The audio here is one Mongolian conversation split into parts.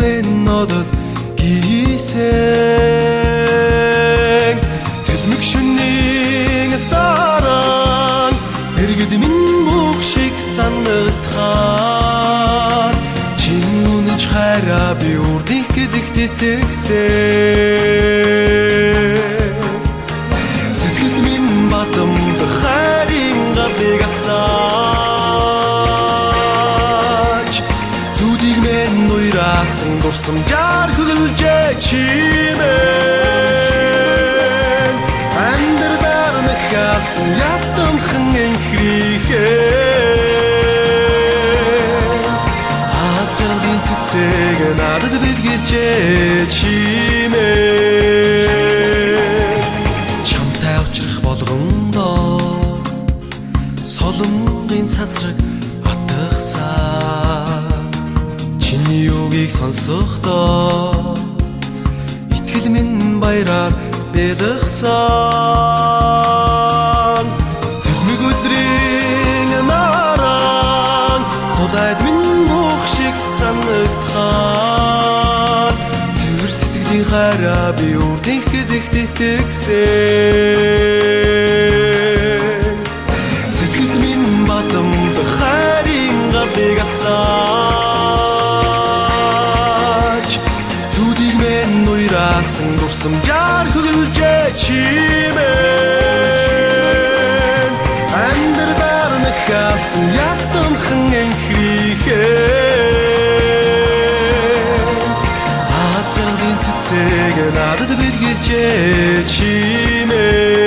мэн одод гисэн. Цэлмэг шөнийн саран иргэд минь бүх шиг санагдахаар чин үнэнч хайраа би урд их гэдэгт итгэсэн. Сэтгэл минь бадамд хайрын галыг асаач, зүудийг мэн уйраасан дурсамжаар хөглөжээ чимээ. Амьдралаар нахаасан ятамхан энхрихээ аз жаргалын цэцэг надад бэлгэлжээ чимээ. Чамтай учрах болгондоо солонгын цацраг атгасан. Чиний үгийг сонсохдоо итгэл минь баяраар бэлгсэн. Цэлмэг өдрийн наран зулайд минь мөх шиг санагдахаар цэвэр сэтгэлийн хайраа би урд их гэдэгт итгэсэн. Сэтгэл минь бадамд хайрын галыг асаач, зүудийг мэн уйраасан дурсамжаар хөглөжээ чимээ. Амьдралаар нахаасан ятамхан энхрихээ аз жаргалын цэцэг надад бэлгэлжээ чимээ.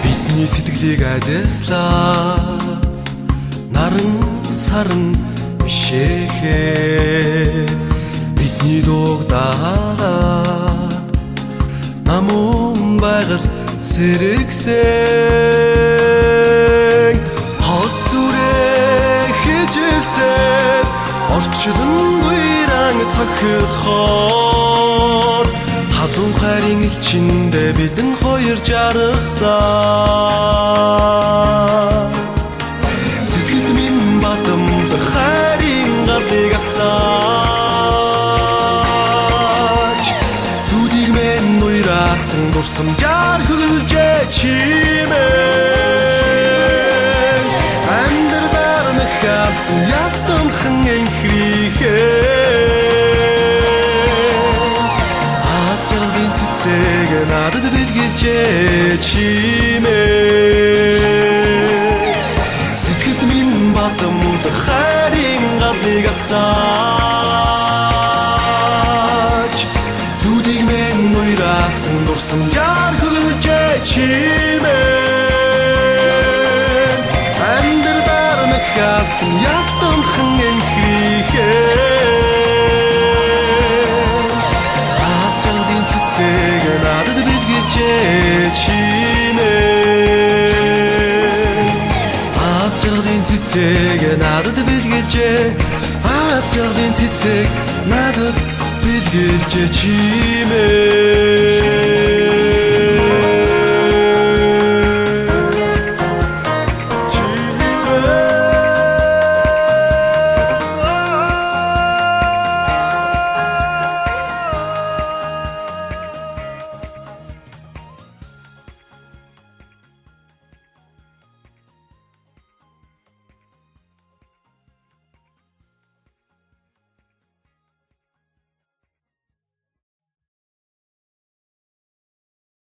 Бидний сэтгэлийг адислаа наран саран бишээхээ бидний дууг дагаад намун байгаль сэрэгсэн. Хос зүрэх хижилсэн орчлон уйран цохилхоор халуун хайрын элчиндээ бидэн хоёр жаргасан. Сэтгэл минь бадамд хайрын галыг асаач, зүудийг мэн уйраасан дурсамжаар хөглөжээ чимээ. Амьдралаар нахаасан ятамхан энхрихээ аз жаргалын цэцэг надад бэлгэлжээ чимээ. Сэтгэл минь бадамд хайрын галыг асаач, зүудийг мэн уйраасан дурсамжаар хөглөжээ чимээ. Амьдралаар нахаасан ятамхан энхрихээ аз жаргалын цэцэг надад бэлгэлжээ чимээ. Аз жаргалын цэцэг надад бэлгэлжээ. Аз жаргалын цэцэг надад бэлгэлжээ чимээ.